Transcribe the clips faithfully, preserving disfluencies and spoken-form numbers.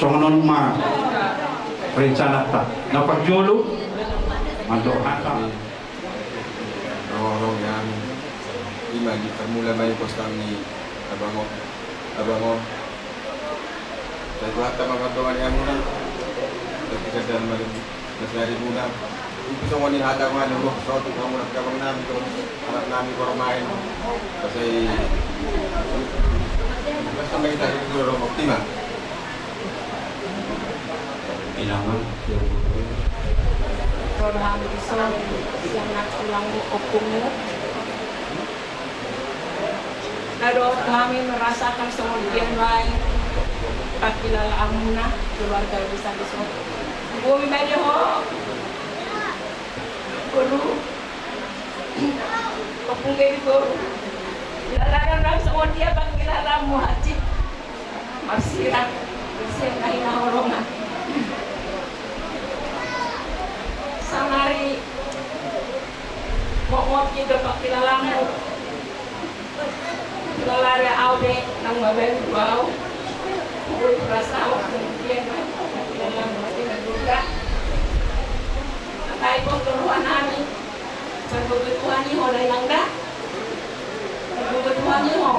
Songon on ma rencananta. Na parjolo mandok hata. Ro, ro, ya. Ima di parmula ma i pos ni abang on. Abang on. Sai tu hata ma mandok ni hamuna. Tapi sadar malam. Masari muna. Ipi songon i hata ma ni ro so tu hamuna, abang nami tu anak nami, bormain. Sai. Sampai kita dulu ro, optimal. Bilangan. Ro hami dison sian nang tulang ompungmu. Na dohot hami merasakan songon dia nuaeng pangkilalaanmuna keluarga besar dison. Bumi ma di ho. Boru. Ompung Gedi boru. Kilalaanmu songon dia pangkilalaanmu, hansit. Marsirang sian na hinaholongan. Sangari mokmok i do pangkilalaanmu. Kilala do au be nang mabalu au. Ui, perasaan kemudian pangkilalaanmu mati na juga. Angka i pos do roha nami. Pargogo Tuhan i ho da inang da. Pargogo Tuhan i ho.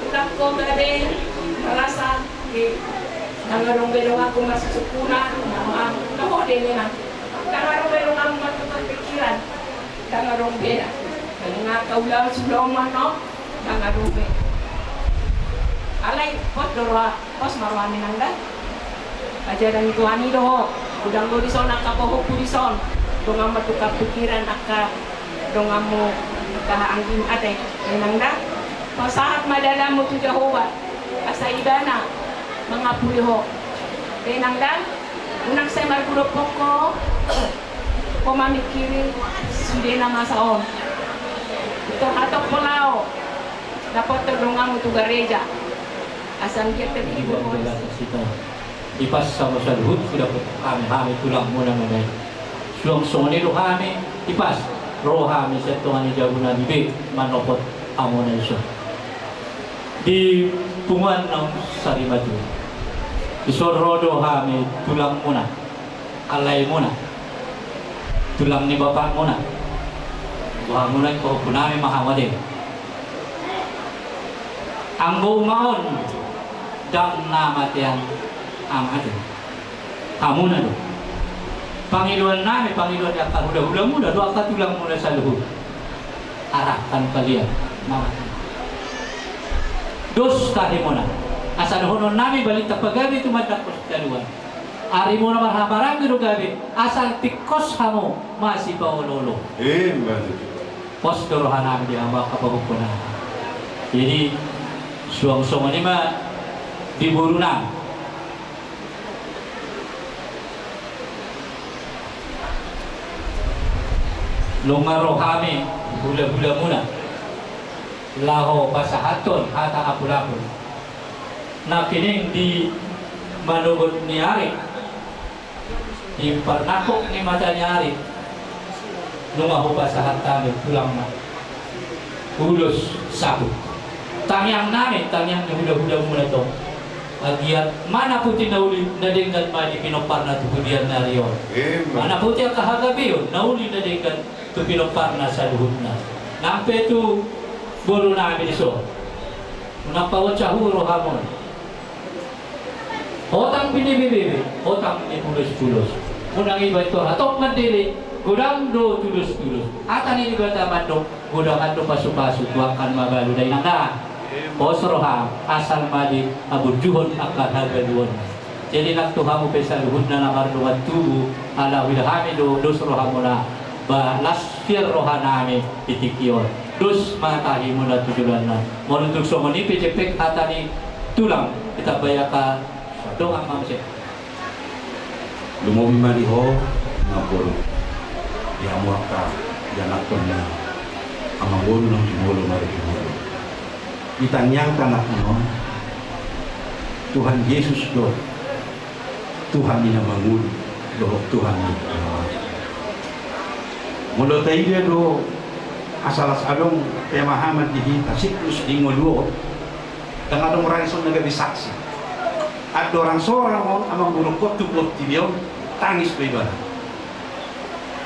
Unang ho gabe merasa, eh, ndang adong be donganku marsusungkunan, ndang adong be donganmu martukar pikiran. Ndang adong be da. Ndang angka ulaon sudah on manok. Ndang adong be. Alai pos do roha, pos ma roham inang da. Ajaran ni Tuhan i do ho. Godang do dison angka pahompu dison. Dongan martukar pikiran angka donganmu, angka haanggim ate, inang da. Pasahat ma dalanmu tu Jahowa. Asa ibana mangampuni ho. Inang da. Unang sai margudophon ho. Ho mamingkiri sude na masa on. Tor hatop ho laho. Dapothon donganmu tu gareja. Asa anggiat terhibur ho. Ipas samo saluhut sudah hami, hami tulangmuna na baen. Suang songon i do hami, ipas ro hami sian tonga ni jabu nami be manopot hamuna dison. Di punguan naung sarimatua. Dison ro do hami tulangmuna. Alaimuna, tulang ni bapakmuna, bohamuna, pahompunami ma hamu ate. Anggo uma on ndang na matean ama ate. Hamuna do. Pangidoannami, pangidoan ni angka hulahulamuna do angka tulangmuna saluhut. Arahkan kalian, mama. Dos tahimuna. Asa dohononnami balintang pagabe tumandangkon sitadoan. Arimuna marhahamaranggi do gabe, asal tingkos hamu masipaoloolo. Emma tutu. Pos do rohanami di hamu angka pahompunami. Jadi suang songon i ma di borunami. Nunga ro hami hulahulamuna laho pasahathon hata apulapul. Nangkining di manogot ni ari, di parnangkok ni mata ni ari, nunga hupasahat hami tulang ma ulos saput. Tangiangnami, tangiang ni hulahulamuna tong. Anggiat manaputi na uli na denggan ma di pinomparna tu pudian ni ari on. Emma. Manaputi angka hagabeon na uli na denggan tu pinomparna saluhutna. Nang pe tu borunami dison. Unang paonsa hurohamuna. Hotang ni bebebe, hotang ni pulospulos. Unang iba tu hatop mandele, godang do tulostulos. Hata ni Debata mandok, godang do pasupasu tu angka na mabalu da inang da. Pos roham, asal ma dihaburjuhon angka hagabeon. Jadi nang tu hamu pe saluhutna na mardongan tubu, ala huida hami do dos rohamuna, ba las fiar rohanami di tingki on. Dos ma tahimuna tu joloanna. Molo tung songon i pe jempek hata ni tulang, ditambai angka dongan ma muse. Lumobi ma di ho, na boru. Di hamu angka ianakhon ni amangboru naung jumolo marujung jumolo. Di tangiangta na on, Tuhan Jesus do Tuhan ni na mangolu dohot Tuhan ni na mangolu. Molo taida do asa las adong pemahaman di hita siklus di ngolu on, ndang adong ra dison na gabe saksi. Andorang so ro amangborungkon tu portibi on, tangis do ibana.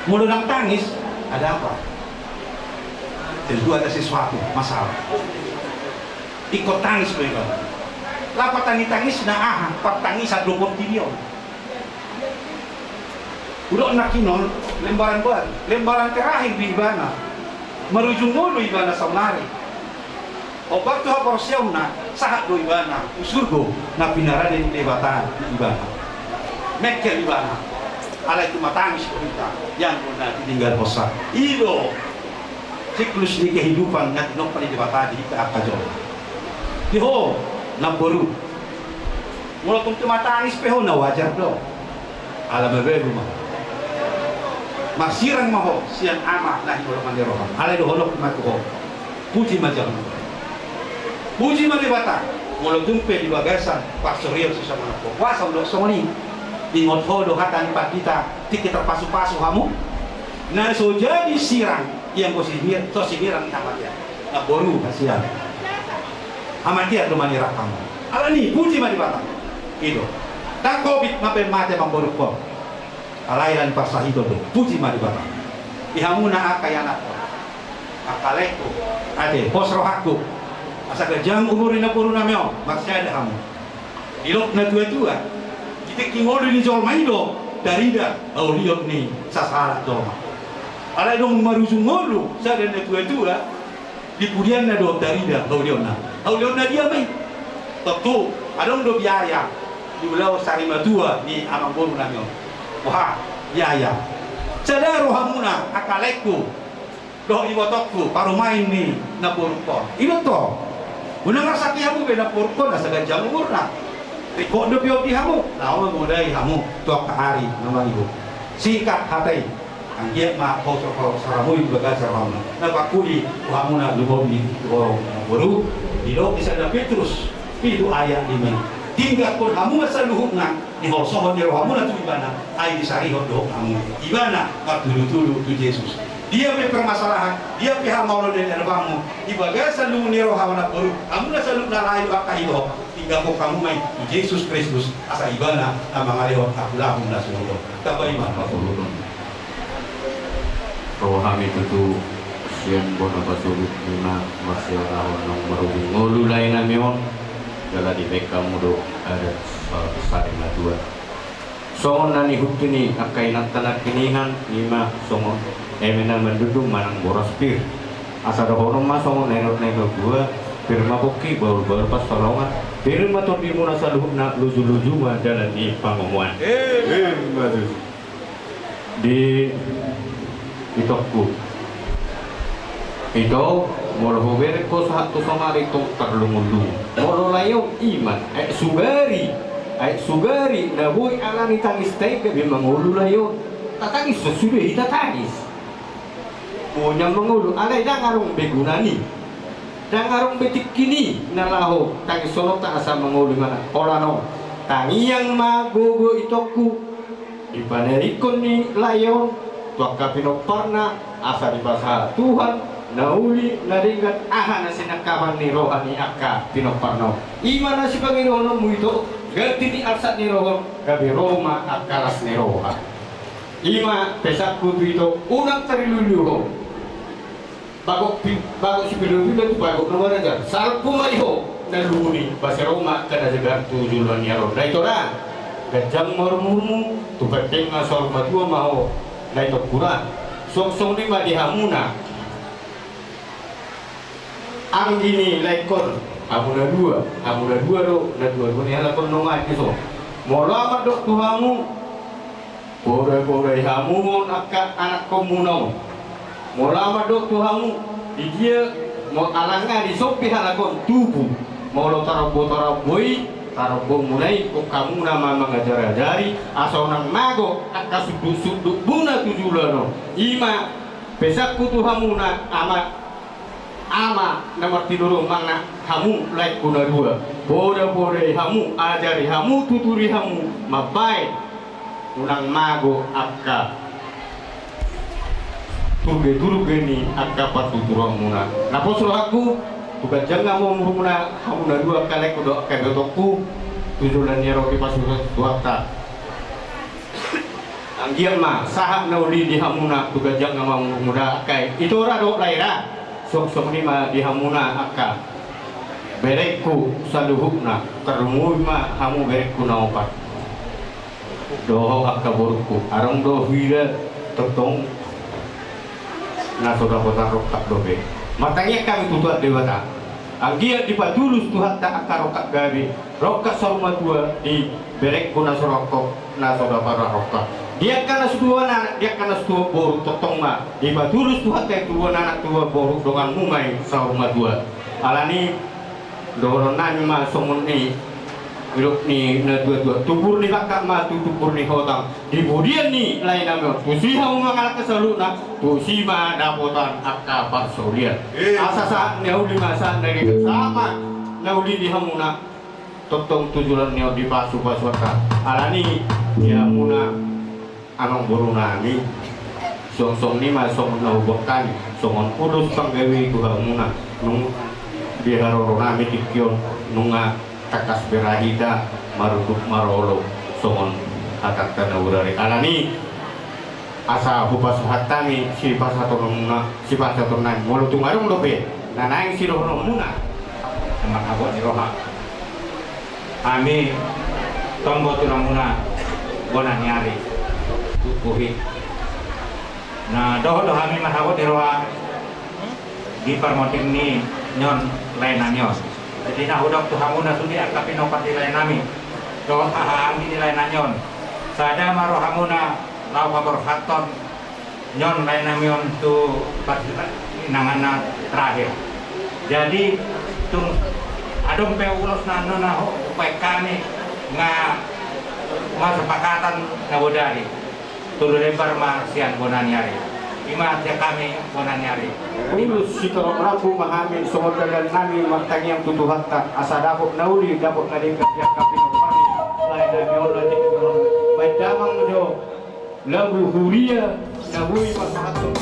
Molo ndang tangis, ada apa? Tentu ada sesuatu masalah. Ingkon tangis do ibana. Laho patangitangisna aha? Partangisan do portibi on. Hudok nangkin on lembaran baru, lembaran terakhir di ibana. Marujung ngolu ibana saonari. Hombar tu haporseaonna, sahat do ibana tu surgo na pinarade ni Debata di ibana. Mengkel ibana. Alai tumatangis do hita, ianggo na tininggalhonsa. I do siklus ni kehidupan na tinompa ni Debata di hita angka jolma. Di ho, namboru, molo tung tumatangis pe ho, na wajar do. Ala mabalu ma ho. Marsirang ma ho sian Ama na hinaholongan ni roham. Alai dohononku ma tu ho, puji ma Jahowa. Puji ma Debata. Molo tung pe di bagasan parsorion so songon on, puasa, hudok songon i. Ingot ho do hata ni pandita, tingki tarpasupasu hamu. Na so jadi sirang, ianggo sinir-, so sinirang ni hamatean. Namboru, hasian. Hamatean do manirang hamu. Alani, puji ma Debata. I do. Ndang covid ma pe mate amangborungkon. Alai ala ni parsahiton do. Puji ma Debata. Di hamuna angka ianakkon, angka laengku, ate, pos rohangku, asa ganjang umur ni namborunami on, marsada hamu. Didok natuatua, di tingki ngolu ni jolma i do tarida haulion ni sasahalak jolma. Alai dung marujung ngolu sada natuatua, di pudianna do tarida haulionna. Haulionna dia ma i? Tontu adong do biaya di ulaon sarimatua ni amangborunami on. Boha biaya? Sada rohamuna, angka laengku dohot ibotongku, parumaen ni namborungkon. I do tong. Unang arsaki hamu be namborungkon asa ganjang umurna. Ringkot dope on di hamu, laho mamodai hamu tu angka ari na maribur. Singkat hata i. Anggiat ma ho so, ho so ramui di bagasan rohamuna. Na pangkudi tu hamuna lumobi tu ho namboru, didok di sada Petrus pitu ayat lima i: Tinggalhon hamu ma saluhutna, niholsohon ni rohamuna tu ibana, ai disarihon dohot hamu ibana martudutudu tu Jesus. Dia pe permasalahan, dia pe hamaolon na nilehonmu di bagasan lumu ni roha, namboru, hamuna saluhutna, laho do angka i dohot, tinggalhon hamu ma i tu Jesus Kristus, asa ibana na mangalehon haulahon na sumurung. Tambai ma. Ro hami tutu sian bona pasurutmuna marsianahon naung marujung ngolu laenami on, jala dibaen hamu do adat sarimatua. Songon na nihuti ni angka inanta nangkiningan, i ma songon eme na mandundung manang boras pir. Asa dohonon ma songon na nidok na natua-tua: Pir ma pongki, bahulbahul pansalongan. Pir ma tondimuna saluhutna, lujuluju ma dalan ni pangomoan. Ima tutu. Di itongku, ito, molo hubereng ho sahat tu sonari tung tarlungunlungun. Molo lae on, i ma aek sugari, aek sugari na boi alani tangista i gabe mangolu lae on. Tatangis so sude hita, tangis. Boi nian mangolu, alai ndang adong be gunani. Ndang adong be tingkini na laho tangishononta asa mangolu ibana. Holan on, tangiang ma gogo itongku di panaringkon ni lae on tu angka pinomparna, asa dipasahat Tuhan na uli na denggan aha na sinangkapan ni roha ni angka pinomparna on. I ma na sipangidohononmu ito, ganti ni arsak ni roha on, gabe ro ma angka las ni roha. I ma pesanku tu ito, unang tariluiluiho. Bagot pi-, bagot sipilopilo tu bagot na marajar. Salpu ma di ho na lumu i, asa ro ma angka na jagar tu joloan ni ari on. Ndai ito da, ganjang ma umurmu, tu pempeng na saur matua ma ho. Ndai ito, hura. Songon i ma di hamuna anggi ni laengkon, hamu na dua, hamu na dua do, na dua-dua ni halak on nunga dison. Molo ahu mandok tu hamu, poda-podai hamu on angka anakkonmuna on. Molo ahu mandok tu hamu, di dia, molo alana dison pe halak on tubu, molo tarombo-tarombo i, tarombomuna i, on hamuna ma mangajar-ajari, asa unang mago angka sundut-sundutmuna tu joloan on. I ma pesanku tu hamuna, ama, ama na martinorumang, na hamu laengku na dua. Poda-podai hamu, ajari hamu, tuturi hamu, mambaen unang mago angka turge-turge ni angka partuturonmuna. Na pos rohangku, tu ganjang ma umurmuna, hamu na dua angka laengku dohot angka ibotongku. tu joloan ni ari on dipasupasu Tuhanta. Anggiat ma sahat na uli di hamuna tu ganjang na marmula, angka i Itora dohot Laera. Songon i ma di hamuna angka berengku saluhutna, tarlumobi ma hamu berengku na opat dohot angka borungku. Adong do huida tongtong na so dapotan rongkap dope. Martangiang hami tu Tuhan Debata, anggiat dipatulus Tuhanta angka rongkap gabe, rongkap saur matua di berengku na so rongkap, na so dapotan rongkap. Di angka na so tubuan anak, di angka na so tubuan boru, tongtong ma dipatulus Tuhanta i tubuan anak, tubuan boru, donganmu ma i saur matua. Alani i dohonon nami ma songon i, didok ni na tuatua: Tumpur ni bangkang ma tu tumpur ni hotang, di pudian ni lae nami on. Tusi hamu mangalangka saluhutna, tusi ma dapotan angka parsaulian. Asa sahat na uli ma, sahat na uli, sahat ma na uli di hamuna, tongtong tu joloan ni ari on dipasupasu Tuhanta. Alani i di hamuna, amang boru nami, songon i ma songon na huboan hami, songon ulos panggabean i tu hamuna, nunga di haroro nami tingki on, nunga tangkas berakhita marudut marolo songon hatanta na hurari. Alani i asa hupasahat hami sipasahatonnami, sipasahatonnami, molo tung adong dope na naeng sidohononmuna. Amang, habot ni roha. Hami tong boru hamuna bona ni ari, tu Puhi. Na dohot do hami marhabot ni roha di parmonding ni on lae nami on. Jadi na hudok tu hamuna sude angka pinompar ni lae nami dohot hahaanggi ni lae nami on, sada ma rohamuna laho paborhathon on lae nami on tu parsinanganna terakhir. Jadi tung adong pe ulos na annon na hubaen hami, nga masepakatan na bodari, tolu lembar ma sian bona ni ari. I ma sian hami bona ni ari. Ulos sitorop rambu ma hami songon dalan nami martangiang tu Tuhanta asa dapot na uli, dapot na denggan di angka pinompar ni lae nami on. Baen damang do lagu huria na boi pasahathon.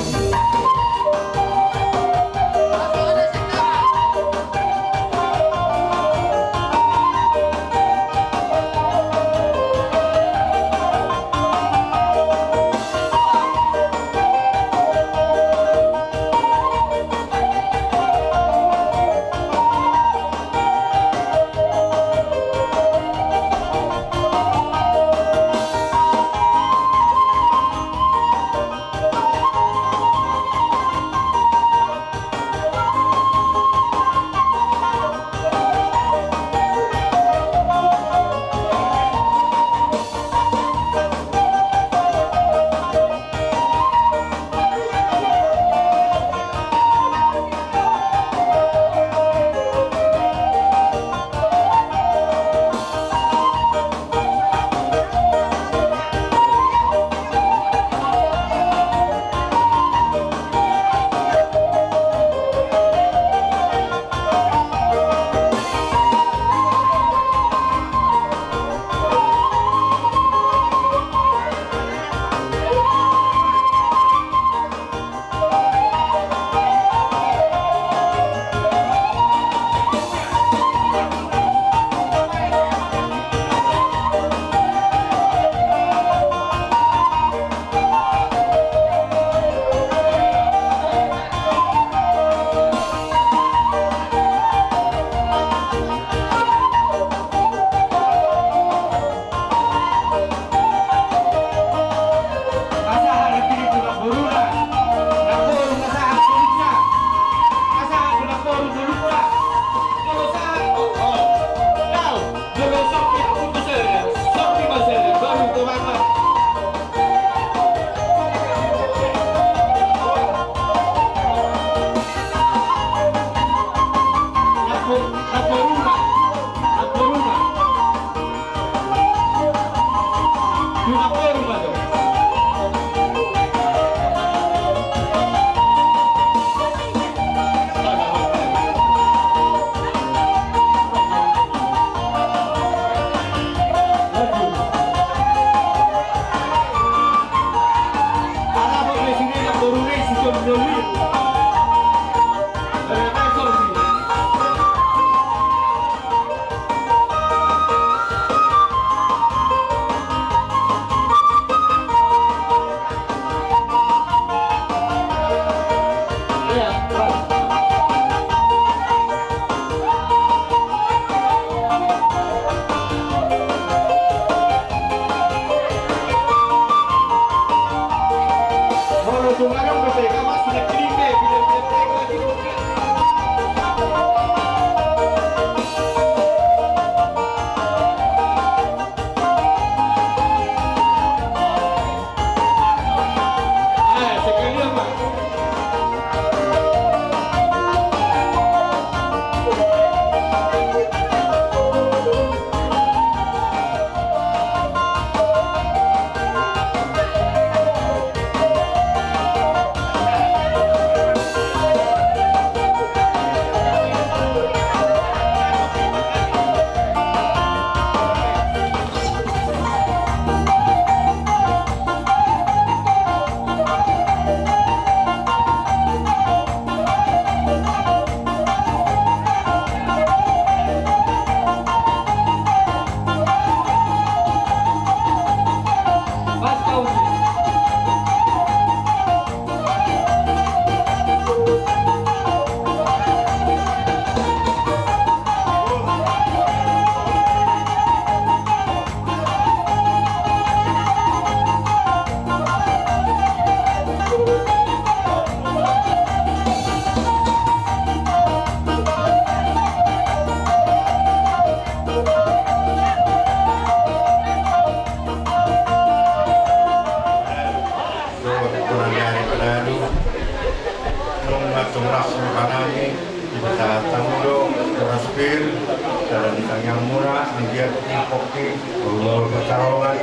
Oke, molo pansalongan,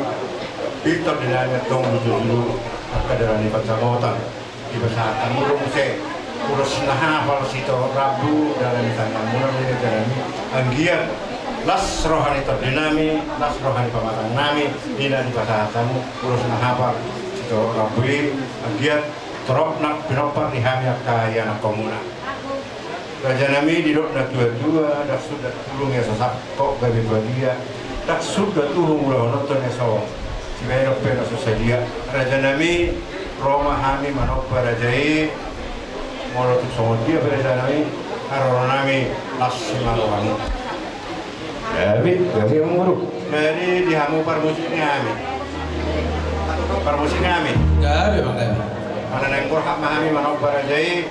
pintor di nami antong bujur-bujur, angka dalan ni pansamotan. Dipasahat hamu do muse ulos na hapal sitorop rambu dalan ni tangan muna, di dalan ni anggiat las roha ni tondi nami, las roha ni pamatang nami, di na dipasahat hamu ulos na hapal sitorop rambu i, anggiat torop na pinompar di hami angka ianakhon muna. Raja nami, didok na tua-tua, ndang sundat pulung ia so sangkot gabe badia, ndang sundat uhum ulahonon ia so sibahenon pe na so sadia. Raja nami, ro ma hami manomba raja i, molo tung songon dia pe raja nami, haroro nami las ma rohamu. Gabe, gabe hamu guru. Jadi di hamu parmusik ni hami. Parmusik ni hami. Gabe, bang, gabe. Mana naeng borhat ma hami manomba raja i.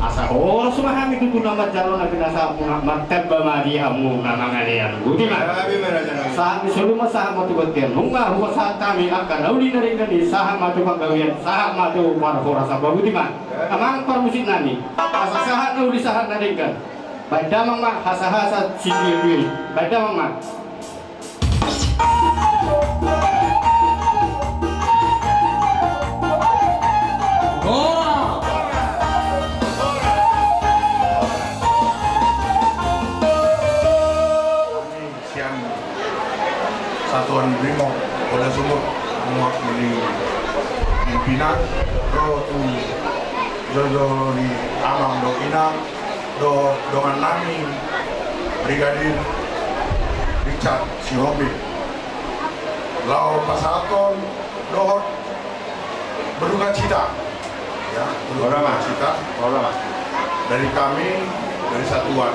Asa horas ma hami tutu na manjalo na pinasahatmuna, martamba ma di hamu na mangalean. Boti ma. Sahat ni solu ma sahat ma tu bontean. Nunga hupasahat hami angka na uli na denggan i, sahat ma tu panggabean, sahat ma tu parhorasan. Boti ma. Amang parmusik nami, asa sahat na uli, sahat na denggan. Baen damang ma hasahasa situatui. Baen damang ma. Sian Satuan Brimob Polda Sumut, mewakili pimpinan, ro tu jolo ni amang dohot inang, dohot dongan nami Brigadir Richard Sihombing. Laho pasahathon dohot berduka cita, ya, berduka cita dari kami, dari satuan.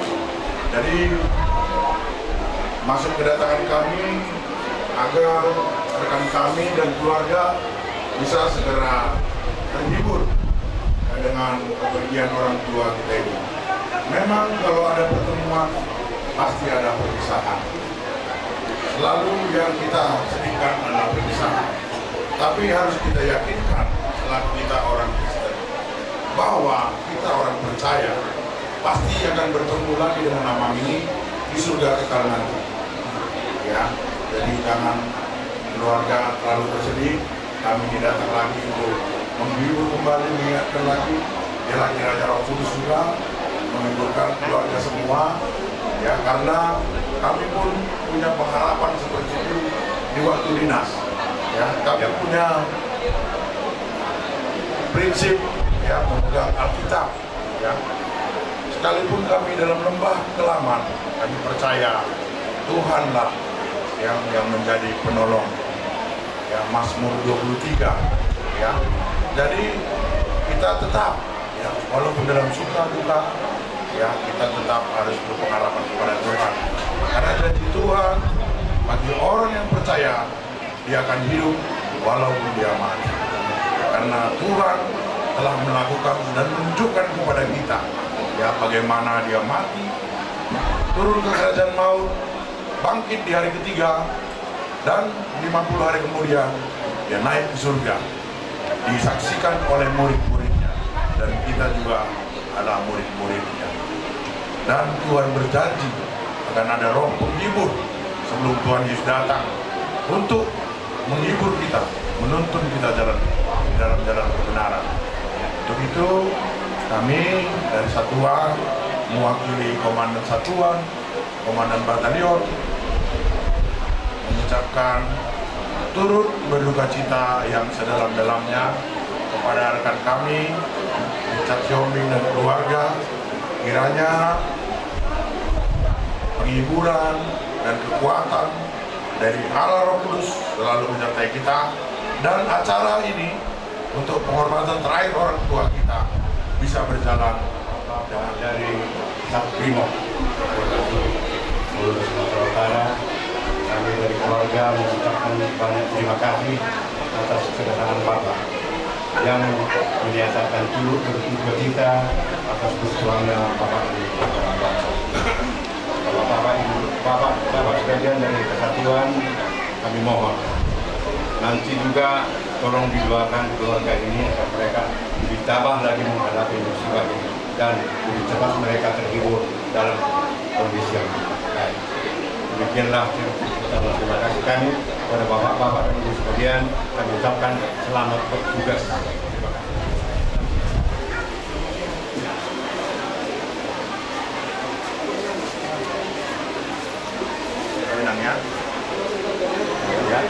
Jadi, maksud kedatangan kami agar rekan kami dan keluarga bisa segera terhibur, ya, dengan kepergian orang tua kita ini. Memang kalau ada pertemuan, pasti ada perpisahan. Selalu yang kita sedihkan adalah perpisahan. Tapi harus kita yakinkan, Kita orang Kristen, bahwa kita orang percaya pasti akan bertemu lagi dengan Amang ini di surga kekal nanti. Ya, jadi jangan keluarga terlalu bersedih. Kami ini datang lagi untuk menghibur kembali, mengingatkan lagi. Biarlah kiranya Roh Kudus juga menghiburkan keluarga semua. Ya, karena kami pun punya pengharapan seperti itu di waktu dinas. Ya, kami punya prinsip, ya, memegang Alkitab, ya. Sekalipun kami dalam lembah kelaman, kami percaya Tuhanlah yang, yang menjadi penolong. Ya, Mazmur dua puluh tiga, ya. Jadi, kita tetap, ya, walaupun dalam suka duka, ya, kita tetap harus berpengharapan kepada Tuhan. Karena janji Tuhan, bagi orang yang percaya, dia akan hidup walaupun dia mati. Karena Tuhan telah melakukan dan menunjukkan kepada kita, ya, bagaimana dia mati, turun ke kerajaan maut, bangkit di hari ketiga, dan lima puluh hari kemudian dia naik ke surga, disaksikan oleh murid-muridnya, dan kita juga adalah murid-muridnya. Dan Tuhan berjanji akan ada Roh Penghibur sebelum Tuhan Yesus datang untuk menghibur kita, menuntun kita jalan dalam jalan kebenaran. Untuk itu, kami dari satuan, mewakili komandan satuan, komandan batalion, mengucapkan turut berduka cita yang sedalam-dalamnya kepada rekan kami, Richard Sihombing dan keluarga. Kiranya penghiburan dan kekuatan dari Allah Roh Kudus selalu menyertai kita, dan acara ini untuk penghormatan terakhir orang tua kita bisa berjalan dengan dari Satbrimob Polda Sumatera Utara. Kami dari keluarga mengucapkan banyak terima kasih atas kedatangan Bapak yang menyatakan turut berduka cita atas bertuanya Bapak ini. Bapak-bapak, ibu, bapak-bapak sekalian dari kesatuan, kami mohon nanti juga tolong didoakan keluarga ini agar mereka lebih tabah lagi menghadapi musibah ini dan lebih cepat mereka terhibur dalam kondisi yang baik. Demikianlah, terima kasih kami kepada bapak-bapak dan ibu sekalian, kami ucapkan selamat bertugas. Terima kasih. Tenang ya. Ya.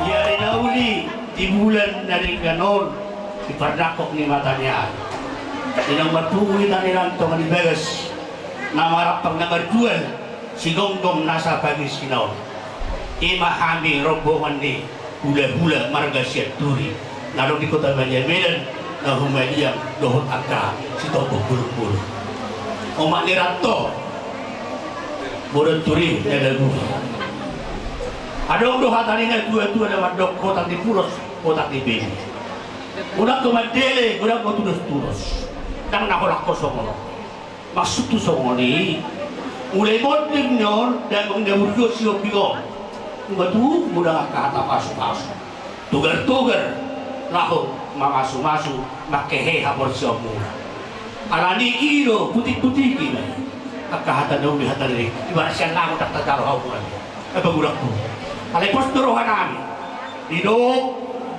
Di ari na uli, di bulan na denggan on, di pardangkok ni mata ni ari, Di na marpungu hita ni ranto na di bagas, na marampang na marjual, sigonggom nasa pagi sinaon. I ma hami rombongan ni hulahula marga Sianturi, na adong di Kota Badia Medan, na humaliang dohot angka sitombok bulungbulung. Omak ni ranto, boru Turi na dabu. Adong do hata ni na tuatua na mandok, botak ni pulos, botak ni bebe. Godang ho mandele, godang ho tudostudos. Ndang na holan ho songon on. Maksudhu songon i, mulai monding ni on, damang na burju on, sihombing on. Nunga tubu do angka hata pasupasu, togartogar, laho mamasumasu, mangkehe haporseaonmuna. Alani i do putikputiki ma i. Angka hata na uli, hata na uli, ibarat sian lango ndang tajalo hamu. Apa gurangku? Alai pos do rohanami. Didok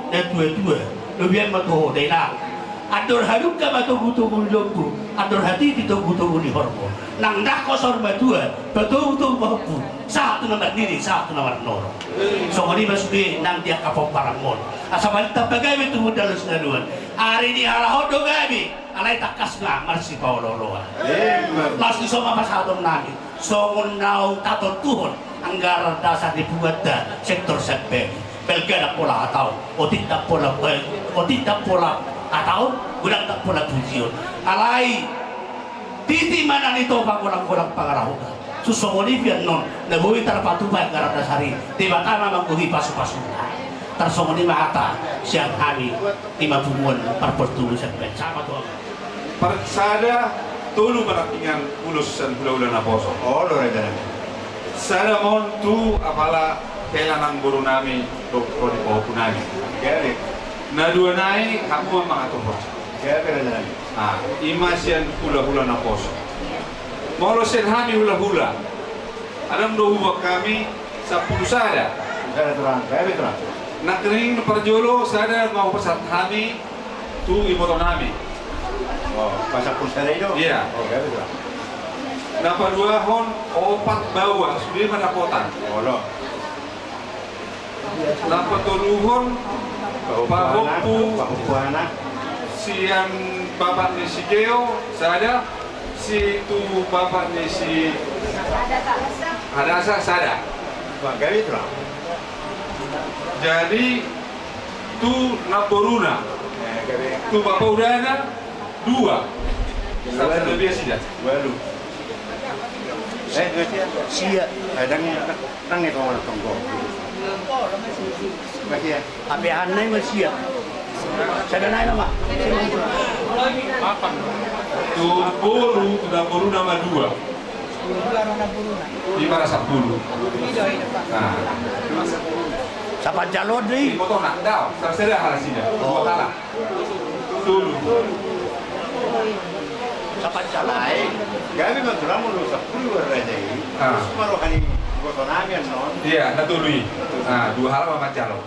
na tuatua, lobian ma tu ho dainang. Andor hadungka ma togutogu ni lombu, andor hatiti togutogu ni horbo. Nang ndang ho saur matua, patogutogu pahompu, sahat tu na mandiri, sahat tu na marnono. Songon i ma sude nang di angka pomparanmon. Asa balintang pagabe tumundalhon sinadua. Ari ni halak on do gabe. Alai tangkas ma marsipaolooloan. Emma. Laos dison ma pasahatonnami. Songon naung tatontuhon anggaran dasar ni punguanta sektor Sambani. Balga ndang pola hataon, otik ndang pola, eh, otik ndang pola hataon, godang ndang pola pujion. Alai titi ma na nitopa, golanggolang pangarahutna. Suang songon i pe annon na boi tarpatupa anggaran dasar i, Debata ma manggohi pasupasuna. Tarsongon i ma hata sian hami. Ima punguan parpos tolu sian baen sama tu ahu. Par-, sada tolu panangkingan ulos sian hulahula naposo. Olo, rajanami. Sada ma on tu apala hela nang borunami dohot ro ni pahompunami. Gabe. Na dua nai hamu ma mangaturhon. Gabe, rajanami. Ah, ima sian hulahula naposo. Molo sian hami hulahula, adong do huboan hami sampulu sada. Sada, tulang. Gabe, tulang. Nangkining parjolo sada ma hupasahat hami tu ibotonami. Oh, pasampulu sada i do? Iya. Oh, gabe, tulang. Na paduahon opat baoa, sude ma dapotan. Olo. Na patoluhon pahompu, pahompu anak, pahompu anak sian bapak ni si Geo, sada, si tu bapak ni si Hadasa, sada. Wah, gabe, tulang. Jadi tu namboruna, eh, gabe, tu bapak udana, dua. Walu. Sada dia sida. Walu. Eh, sia. Eh, dang, dang itu orang tonggo. Masih ya? Ape ahan nai masih ya? Sada nai nama. Tu boru, tu namboruna ma dua. Lima ra sampulu. Nah. Sapat jalo dei. Lima tona, dao. Sada-sada halak sida. Dua halak. Tolu. Sapat jalo. Ai, gabe ma tulang molo sampulu raja i. Ah. Terus ma roha ni ibotonami annon. Iya, na tolu i. Ah, dua halak ma manjalo.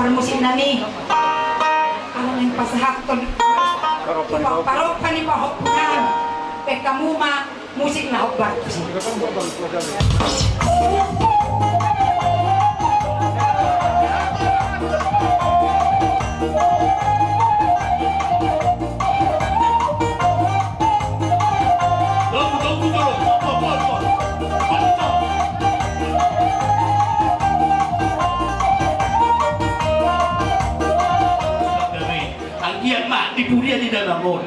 Musik nami, ala naeng pasahathon parompa ni pahompu nami. Baen hamu ma musik na hombar tusi. Anggiat ma di pudian ni damang on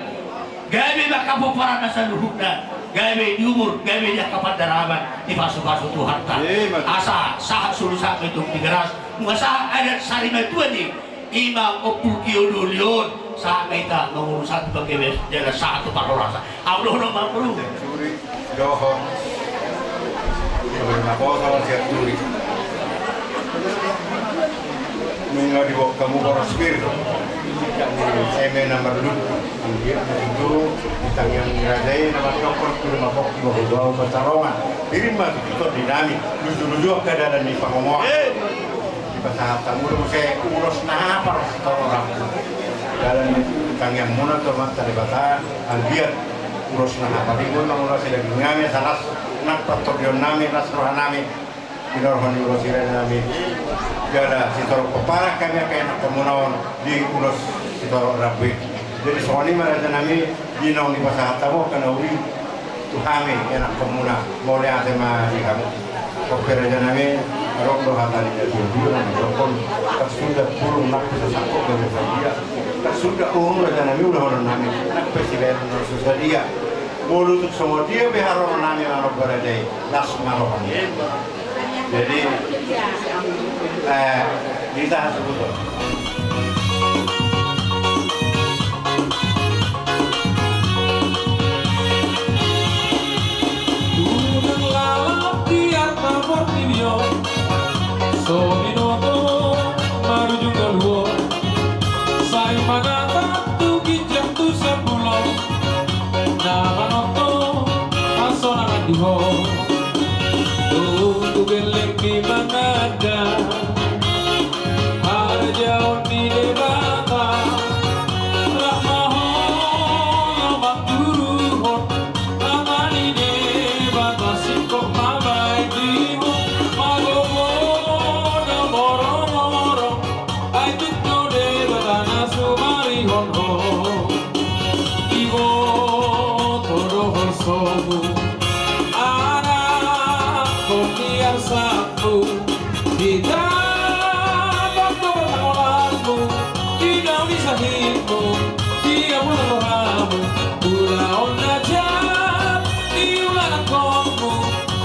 gabe ma angka pomparanna saluhutna, gabe di umur, gabe di angka pandaraman, dipasupasu Tuhanta. Asa sahat solu sahat ma i tung Tigaras, nunga sahat adat sari matua ni Imam Ompu Gio Doli on, sahat ma hita mangolu sahat tu panggabean jala sahat tu parhorasan. Aut dohonon ma, Bro. Siap turi, dohot. Siap turi, naposo, siap turi. Nunga diboan hamu boras pir. Eme na marlundu. Anggiat ma tutu di tangiang ni raja i na mandok, pir ma pongki, bahulbahul pansalongan. Pir ma tutu tondi nami, lujuluju angka dalan ni pangomoan. Dipasahat hamu do muse ulos na hapar sitorop rambu. Dalan ni tangiangmuna tu Amanta Debata, anggiat ulos na hapar i boi mangulosi daging nami, asa las nang partondion nami, las roha nami, dinorhon ni ulos i raja nami. Jala sitorop pomparan hami angka ianakhonmuna on di ulos sitorop rambu i. Jadi songon i ma raja nami, di naung dipasahat hamu angka na uli tu hami ianakhonmuna, mauliate ma di hamu. Oke raja nami, adong do hata ni na tua-tua na mandok, tak suda burung nang pe sasangkot gabe sadia, tak suda uhum raja nami ulahonon nami, nang pe sibahenon na so sadia. Molo tung songon dia pe haroro nami manomba raja i, las ma roha nami. Jadi, eh, ditahan subuton. Unang lalap di arta portibi on, so binoto marujung ngolu on, sai manatap tu ginjang tu sampulu on, na manongtong hasonangan di ho. Tung tu gelleng di mangada harjaon ni Debata, rap ma ho manduruhon Ama ni Debata, singkop ma baen di ho, magogo do moromorong, ai tuk do Debata na sumarihon ho. Diboto do holsomu, anakhon ni arsakmu, ditatap do parhorasanmu, di daun ni sahitmu, di ambul rohamu, ulaon na jat di ulaonmu,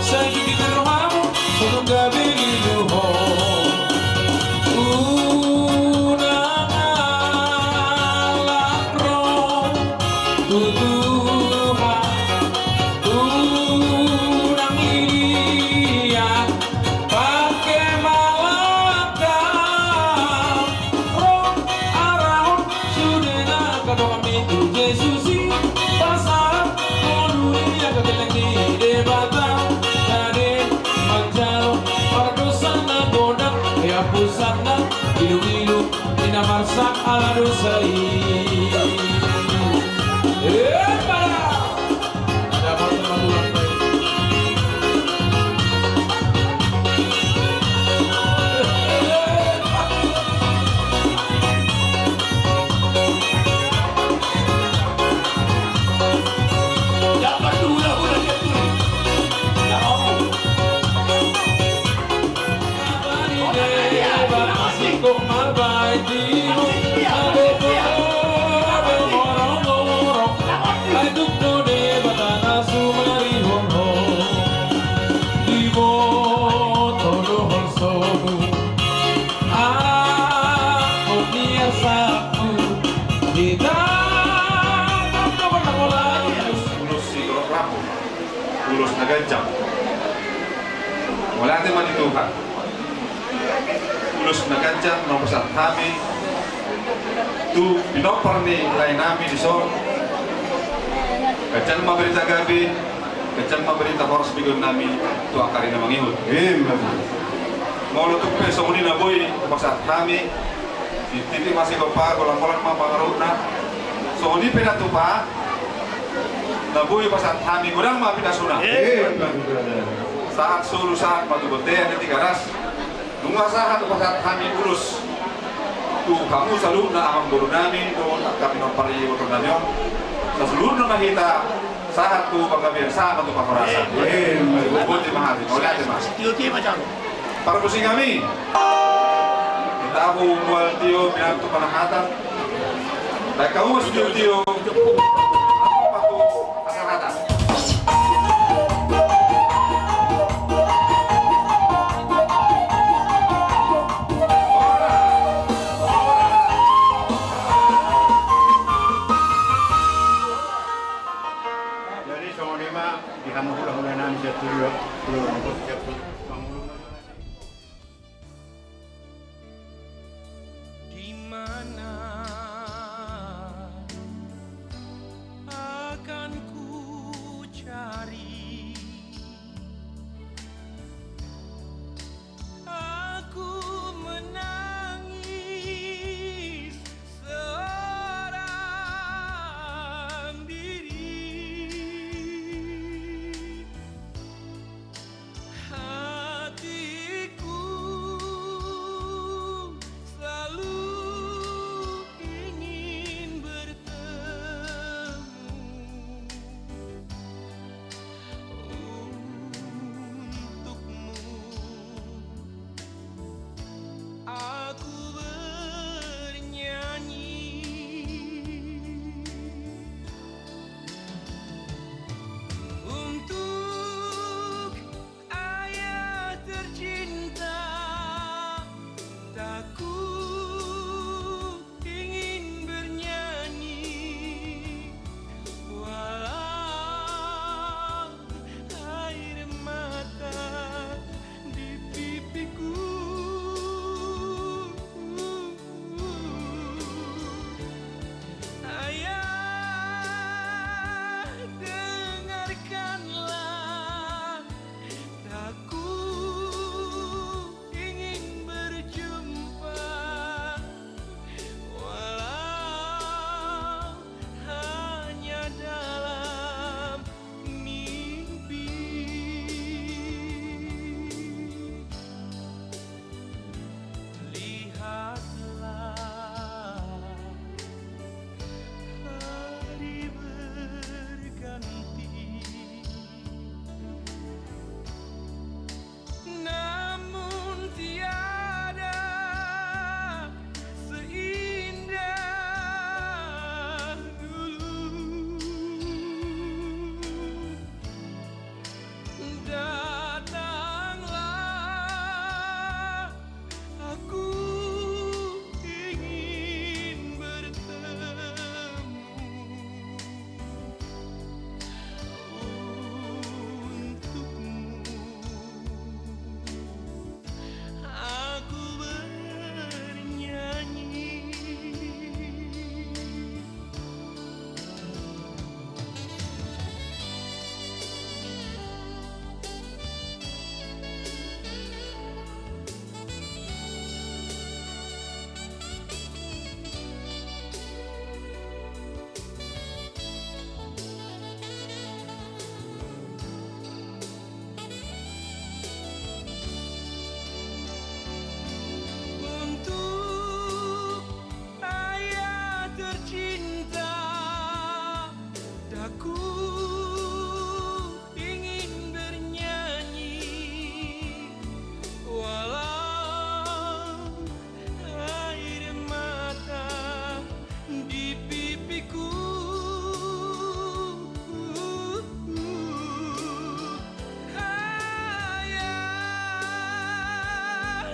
sai di ginjang rohamu, so tung gabe lilu ho. Unang alap ro tu Tuhan, unang liat pake malangka, ro arahon sude na angka donganmi tu Jesus i, pasahat ngolu ni angka gelleng ni Debata, na dang manjalo pardosa na godang, hapusanna ilumilu ni na marsak ala dosa i. Eh, pada. Ulos sitorop rambu, ulos na ganjang. Mauliate ma di Tuhan. Ulos na ganjang na hupasahat hami tu pinompar ni lae nami dison. Ganjang ma barita gabe, ganjang ma barita horas begeon nami tu angka ari na mangihut. Molo tung pe songon i na boi hupasahat hami, Titik masih kompak, golang-golang ma pangarahutna. Songon i pe na tupa, na boi pasahat hami godang ma pinasuna. Sahat solu sahat ma tu bontean ni Tigaras. Nunga sahat pasahat hami ulos tu hamu saluhutna amangboru nami dohot angka pinompar i boru nami on. Saluhutna ma hita sahat tu panggabean sahat tu parhorasan. Boti ma hami, mauliate ma. Parmusik hami. Tahu mual tio pinantu panahatan. Baik kamu mas tio tio. Apa tu panahatan? Jadi songon i ma di hamu hulahula nami siap tuli. Di mana akan ku cari aku menangis seorang diri. Hatiku selalu ingin bertemu untukmu. Aku bernyanyi untuk ayah tercinta, tak ku ingin bernyanyi, walau air mata di pipiku. Ayah, dengarkanlah, tak ku ingin berjumpa, walau hanya dalam mimpi. Lihatlah, hari berganti. Namun tiada seindah dulu. Datanglah, aku ingin bertemu untukmu. Aku bernyanyi. Untuk ayah tercinta, daku ingin bernyanyi, walau air mata di pipiku. Ayah,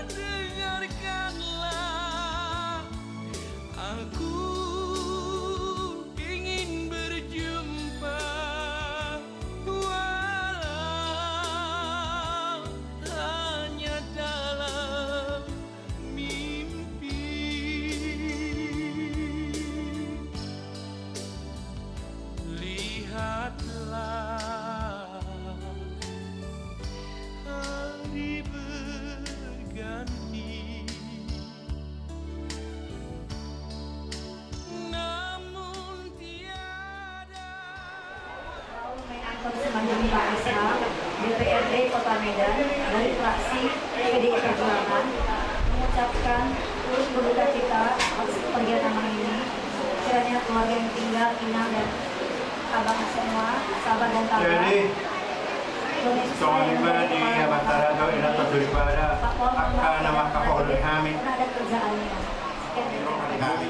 dengarkanlah, aku ingin berjumpa, walau hanya dalam mimpi. Lihatlah, hari berganti. Dan dari fraksi P D I Perjuangan mengucapkan turut berduka cita atas kepergian Amang ini. Kiranya keluarga yang tinggal, inang dan abang semua, sahabat dan kawan. Jadi, songon i ma di Amanta Debata, Inanta Soripada, angka na mangkaholongi hami. Karena ada kerjaannya. Sekian dari kami. Hami.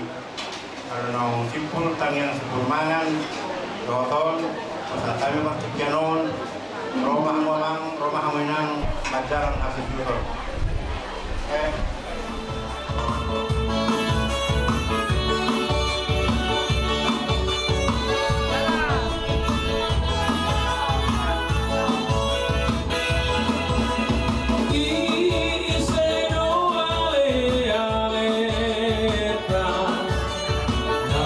Molo naung simpul tangiang, simpul mangan, dohot on, pasahat hami martingkian on, ro ma hamu amang, ro ma hamu inang, manjalang hasuhuton. Eh. Ise do aleale na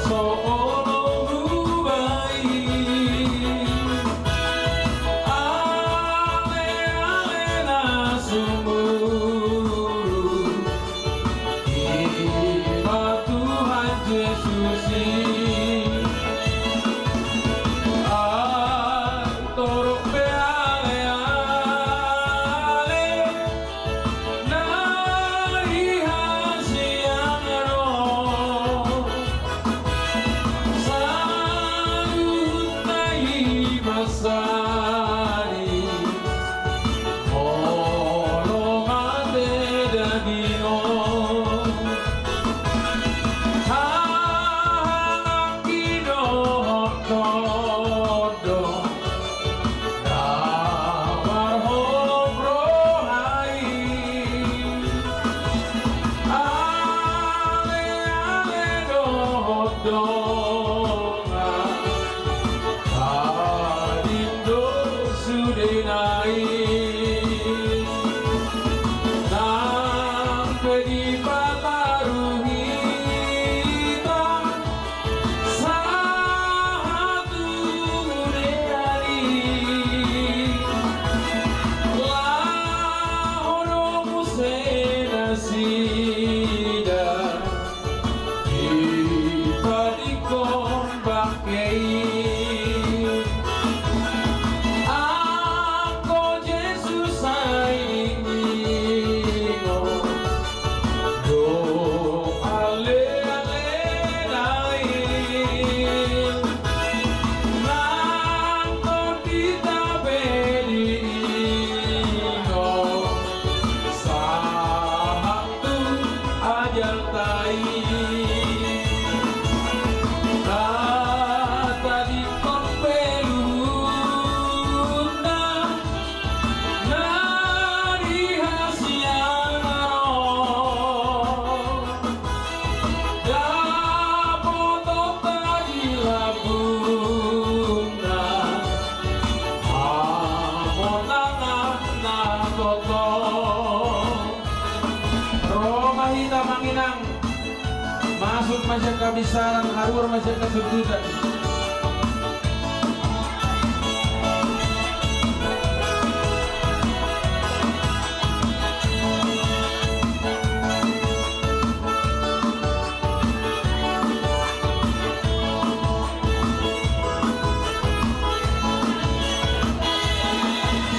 so olo rubai, aleale na sumurung i ma Tuhan Jesus i. Ai torop pe aleale na di hasian on, saluhutna i ma sari molo mate daging on. Haha, dohot do na marholong roha i, aleale dohot dongan, tading do sudena i. Nang pe dipataru hita sahat tu munean i, laho do muse nasida ditadingkon bangke i. Anggo Jesus sai diingot do alealena i, nang tondina pe diingot sahat tu ajalta i. Tatadingkon pe luhutna na di hasian on, dapotonta di lambungna hamonangan na tongtong. Ro ma hita, amang inang, masuk ma sian habisaran, haruar ma sian hasundutan.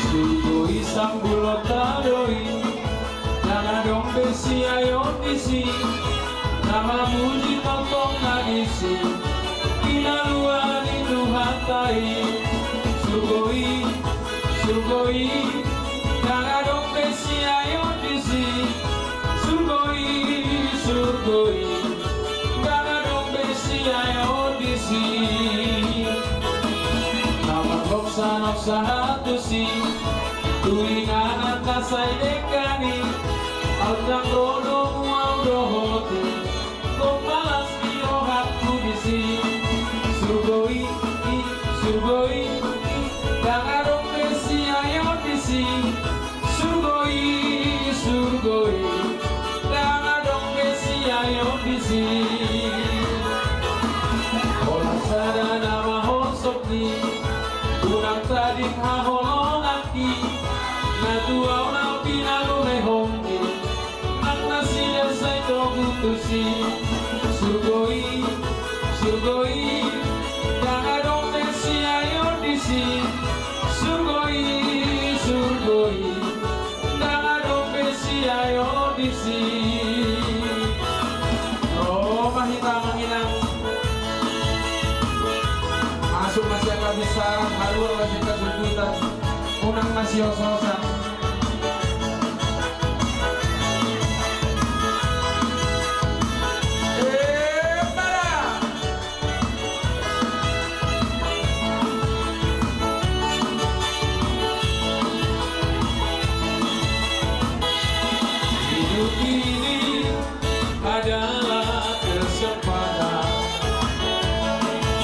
Surgo i sambulonta do i, ndang adong be siaeon disi na mamuji tongtong na disi, di na lua ni Tuhanta i. Surgo i, surgo i, ndang adong be siaeon disi. Surgo i, surgo i, ndang adong be siaeon disi. Na marhok sanok sahat tusi, tu inganan na sai denggan i, ndang ro domu au dohot i, gompa las ni rohangku disi. Surgo i, i, surgo i, i, ndang adong be siaeon disi. Surgo i, surgo i, ndang adong be siaeon disi. Holan sada na mahonsop ni unang tading haholonganki, na tu au na pinalumehonki, nang nasida sai togu tusi. Surgo i, surgo i, ndang adong be siaeon disi. Surgo i, Sa haruar na singkat sundutan, unang na siososan. Eh, para! Hidup ini adalah kesempatan.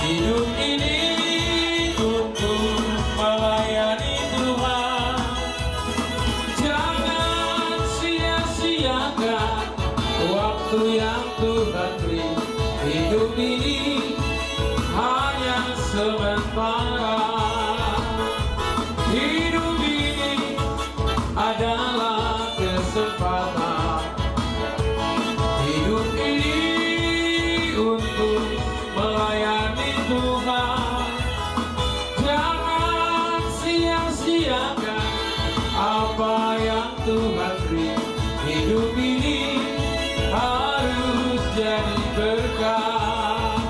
Hidup ini untuk melayani Tuhan. Jangan sia-siakan waktu yang Tuhan beri. Hidup ini hanya sementara. Hidup ini adalah kesempatan. Hidup ini untuk melayani Tuhan. Jangan sia-siakan apa yang Tuhan beri. Hidup ini harus jadi berkat.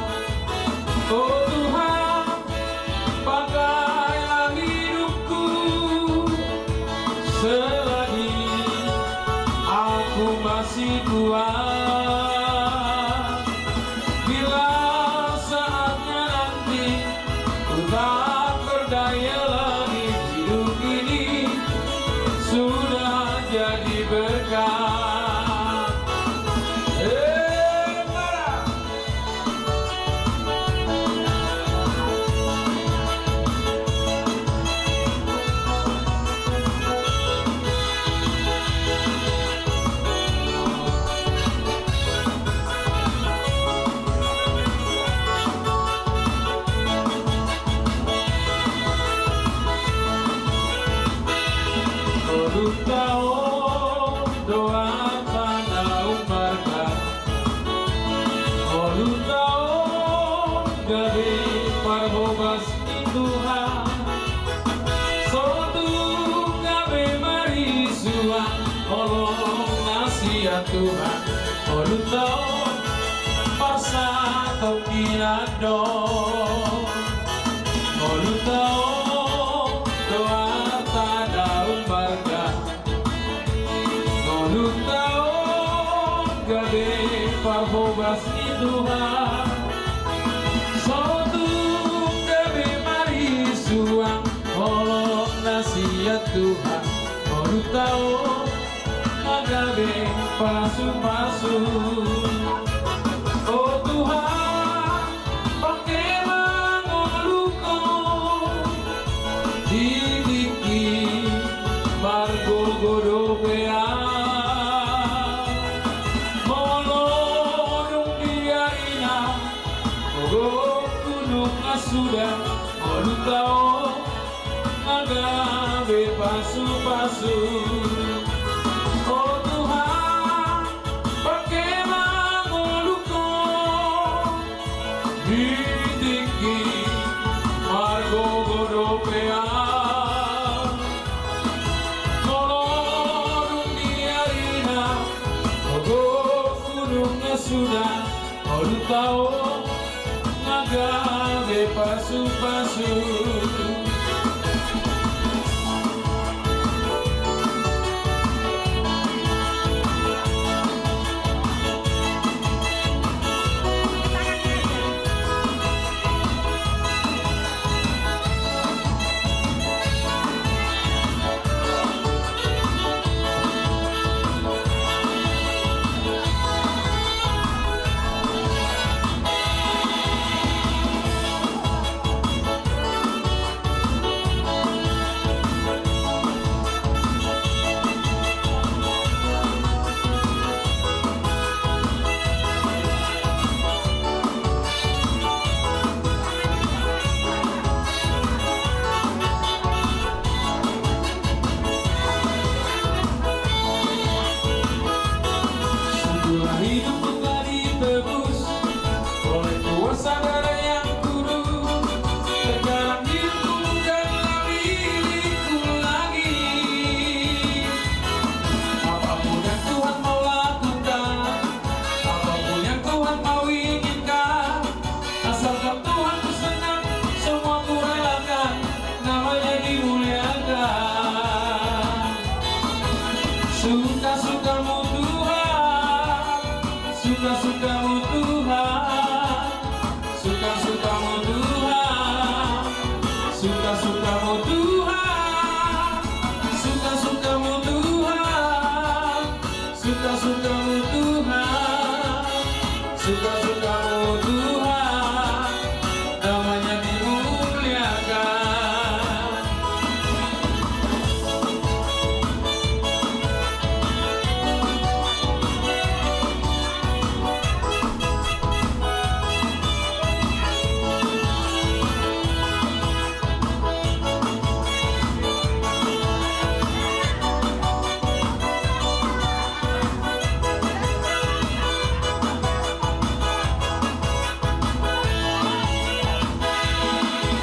Oh Tuhan, pakailah hidupku selagi aku masih kuat. Bila saatnya nanti ku tak berdaya lagi, hidup ini sudah jadi berkat. Eh, para! Ngolunta on do arta na ummarga. Ngolunta on gabe parhobas ni Tuhan. So tung gabe marisuang holong na sian Tuhan. Ngolunta on parsatongkinan do. Ngolunta on do arta na ummarga. Ngolunta on gabe parhobas ni Tuhan. So tung gabe marisuang holong na sian Tuhan. Ngolunta on na gabe pasupasu. O Tuhan, pangke ma ngolungku di tingki margogo dope au. Molo dung di arina, ngolungku nunga suda, ngolunta on na gabe pasupasu. O Tuhan, pangke ma ngolungku di tingki margogo dope au. Molo dung di arina, ngolungku nunga suda, ngolunta on na gabe pasupasu. Suka-sukamu Tuhan, suka-sukamu Tuhan, suka-sukamu Tuhan, suka-sukamu Tuhan, suka-sukamu Tuhan, suka-sukamu Tuhan, suka-sukamu Tuhan, nama-Nya dimuliakan.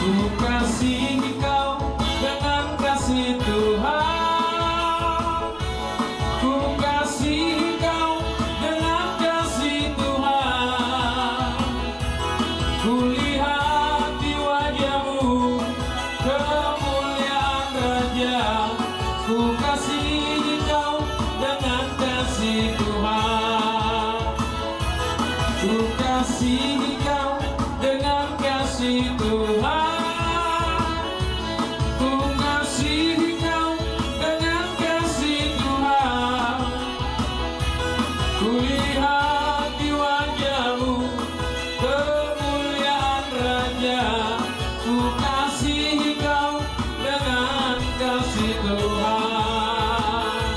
Kukasihi Kau dengan kasih Tuhan. Kukasihi Kau dengan kasih Tuhan. Kulihat di wajah-Mu kemuliaan Raja. Kukasihi Kau dengan kasih Tuhan. Kukasihi Kau dengan kasih Tuhan. Kukasihi Kau dengan kasih Tuhan. Kulihat di wajah-Mu kemuliaan Raja. Kukasihi Kau dengan kasih Tuhan.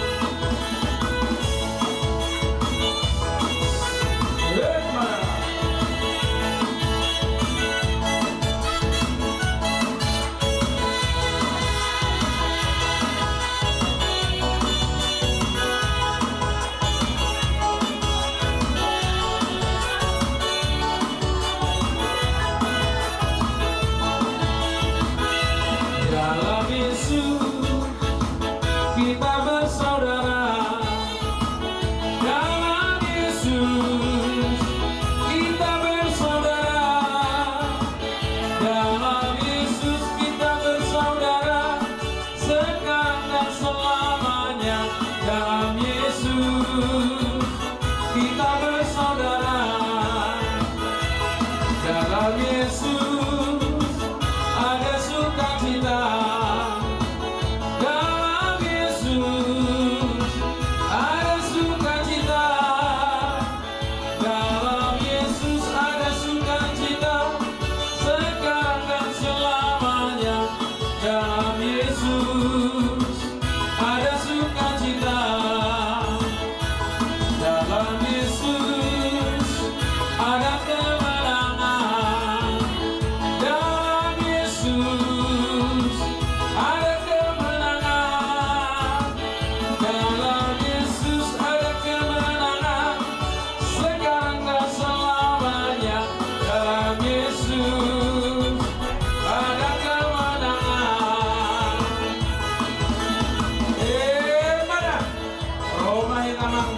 Dalam Yesus kita bersaudara. Dalam Yesus kita bersaudara. Dalam Yesus kita bersaudara. Sekarang dan selamanya. Dalam Yesus kita bersaudara. Dalam Yesus ada sukacita. Dalam Yesus ada sukacita. Dalam Yesus ada sukacita. Sekarang dan selamanya. Dalam Yesus ada sukacita. Dalam Yesus ada kemenangan. Dalam Yesus ada kemenangan. Dalam Yesus ada kemenangan. Sekarang dan selamanya. Dalam Yesus ada kemenangan. Eh, mana? Roma hita, Amang.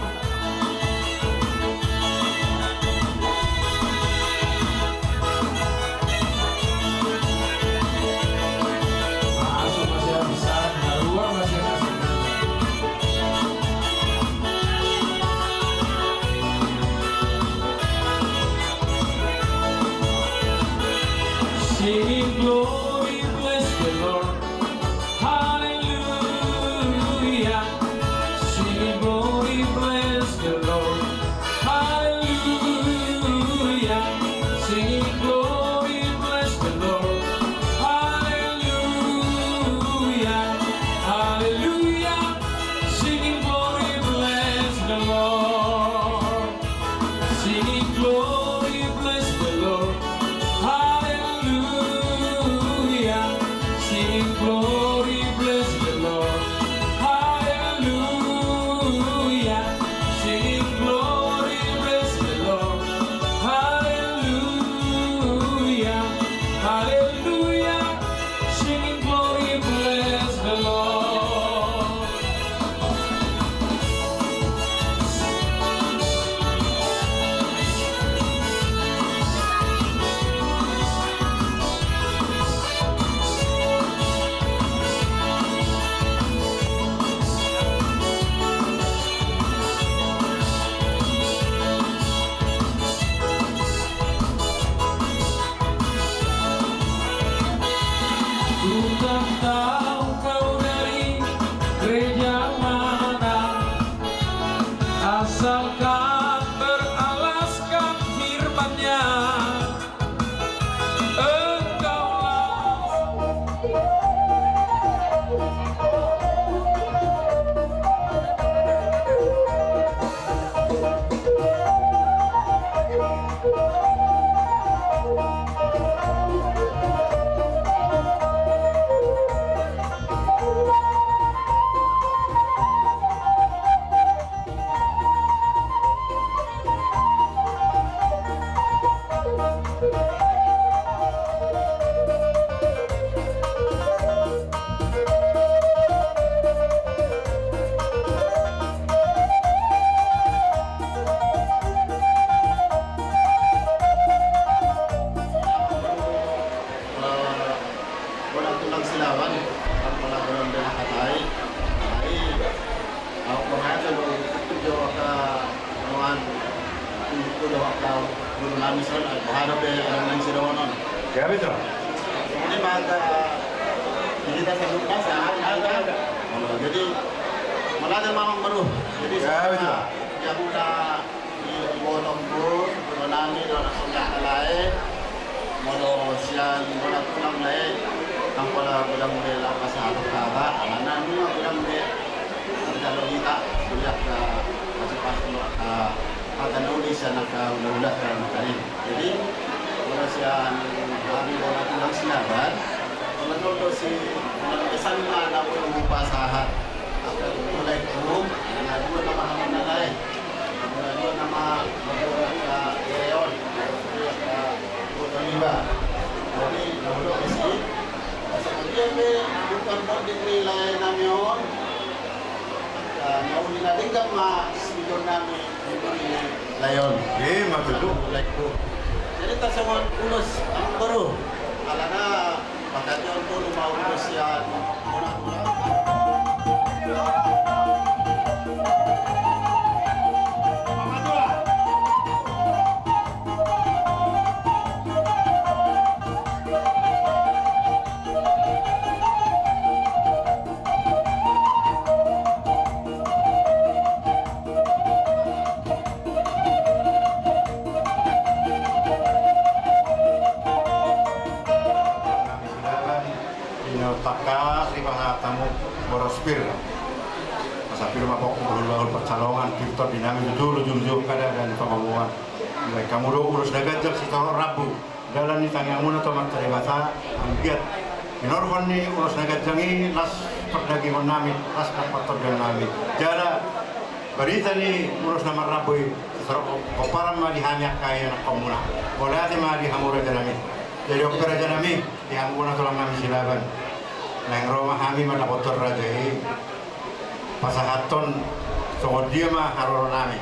Masuk, masih habis, ah. Keluar, masih habis. Singing glory, bless the Lord. Hallelujah. Singing glory, bless the Lord. Hallelujah. Singing glory, bless the Lord. Hallelujah. Hallelujah. Singing glory, bless the Lord. Singing glory, bless the Lord. Hallelujah. Tahu kau dari gereja mana? Asalkan beralaskan firman-Nya, engkau langsung. Bonak tulang Silaban, apala bonak tulang Silaban. Ai, au pangaya do, tu jo angka nuan, tu jo angka guru nami son, ai boha dope adong naeng sidohonon. Jadi mata, jadi ta salupa, sahat, ada, ada. Jadi, mauliate ma amang boru. Jadi, ya, betul. Yang udah Di, di bolongku, di bolonami, di bolong songgah lae, molo sian bonak tulang lae, angkola godang be laho pasahathon hata, alana nunga godang be tarjalo hita, suliak ka pasu-pasu, ah, hata na uli sian angka ula-ula na tadi. Jadi, molo sian hami bonak tulang Silaban, molo tong do si, molo pesan ma na uli hupasahat. Angka laengku, na dua nama hami na lae. Na dua nama, na dua nama Leon. Jadi, na dua nama isi. Asa dia pe, bukan mau diberi lae nami on. Na uli na denggan ma, si John nami, diberi lae on. Eh, ma tutu. Laengku. Jadi, tasongon ulos, amang boru. Alana, Makajon tu rumah urusan. Ino taka riba hatamu boros pir. Asa pir ma pokok bahul-bahul pansalongan, pir tondi nami tutu, luju-luju kada dan pamomuan. Baik hamu do ulos na ganjang sitorop rambu. Dalan ni tangiangmuna tu Amanta Debata, anggiat hinorhon ni ulos na ganjang i las pardagingon nami, las partondion nami. Jala barita ni ulos na marrambu i, sitorop pomparan ma di hami angka ianakhonmuna. Mauliate ma di hamu raja nami. Jadi on pe raja nami, di hamu bona tulang nami Silaban. Naeng ro ma hami mandapothon raja i. Pasahathon songon dia ma haroro nami.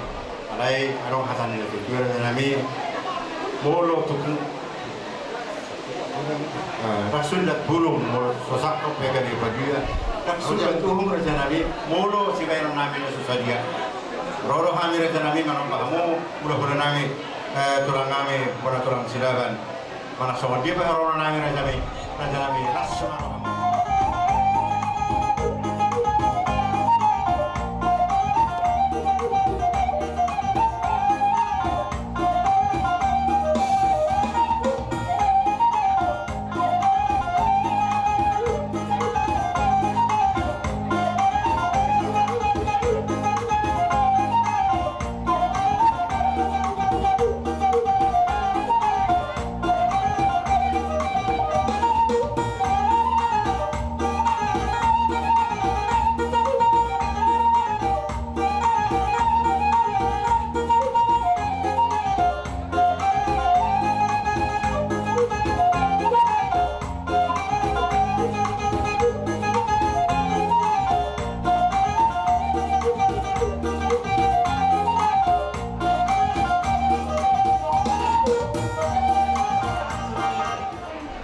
Alai adong hata ni natuatua nami. Molo tuhu, eh, ndang sundat bulung, molo so sangkot pe gabe badia. Ndang sundat uhum raja nami, molo sibahenon nami na so sadia. Ro do hami raja nami manomba hamu, hulahula nami, eh, tulang nami, bona tulang Silaban. Manang songon dia pe haroro nami raja nami, raja nami, las ma roham.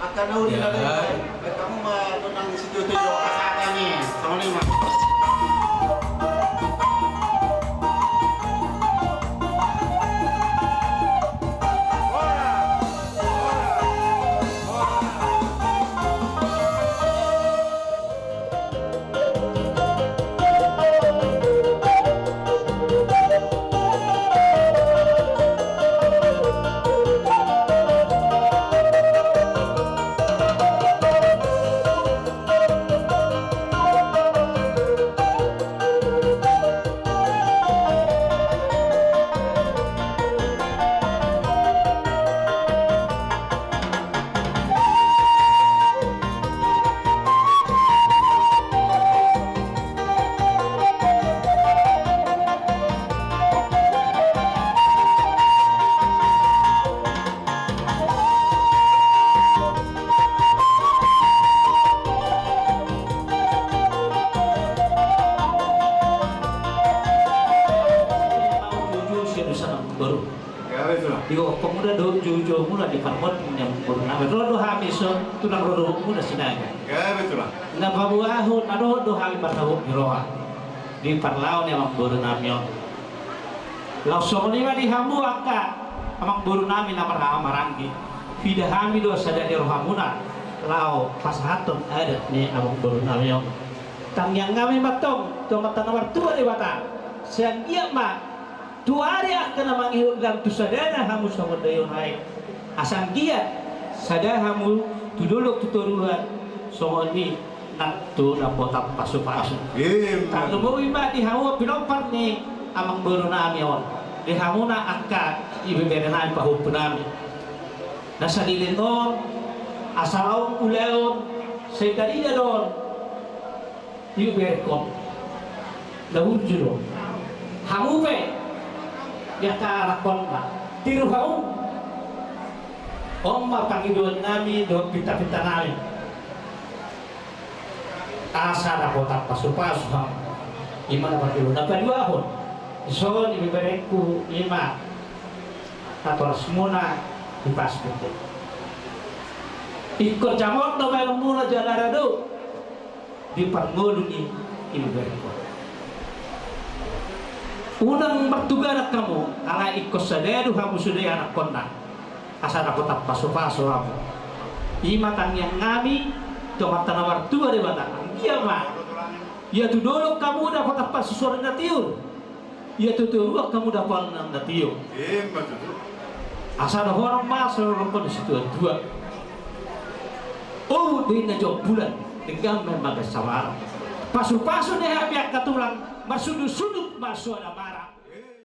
Angka na uli na denggan, baen hamu ma tonang situtu jo pasahaton i. Songon i ma. Di gokhon muna dohot joujou muna di parmonding ni amangboru nami, ro do hami songon tulang rorobot muna Sinaga. Gabe tulang. Na paboahon na dohot do hami marhabot ni roha di parlao ni amangboru nami on. Laos songon i ma di hamu angka amangboru nami na marhaha maranggi, pida hami do sada ni roha muna laho pasahathon adat ni amangboru nami on. Tangiang nami ma antong tu Amanta na martua Debata, sai anggiat ma tu ari angka na mangihut lan tu sadana hamu songon daion aek, asa anggiat sada hamu tu dolok tu toruan songon i nang tu dapotan pasupasu. Ima. Tarlumobi ma di hamu pinompar ni amangboru nami on, di hamuna angka ibebere nami pahompu nami. Na saleleng on asa laho ulaon sai tarida do on. Ibeberengkon na burju do. Hamu pe di angka anakkonna, tiru hamu. On ma pangidoan nami dohot pintapinta nami, asa dapotan pasupasu hamu. Ima na parjolo. Na paduahon, dison ibeberengku, ima natorasmuna di Pasbuk. Ingkon jamot do baenonmuna jala ra do di parngolu ni ibeberengkon. Unang martuganan hamu, alai ingkon sada do hamu sude anakkonna, asa dapotan pasupasu hamu. Ima tangiang nami tu Amanta na martua Debata, anggiat ma ia tu dolok hamu dapotan pasusuaran na tiur, ia tu toruan hamu dapotan na tio. Ima tutu. Asa dohonon ma songon na didok ni situatua: Obuk do inna jompulan, denggan ma i bagas sabara. Pasupasu ni hami angka tulang, marsudut-sudut ma soada mara.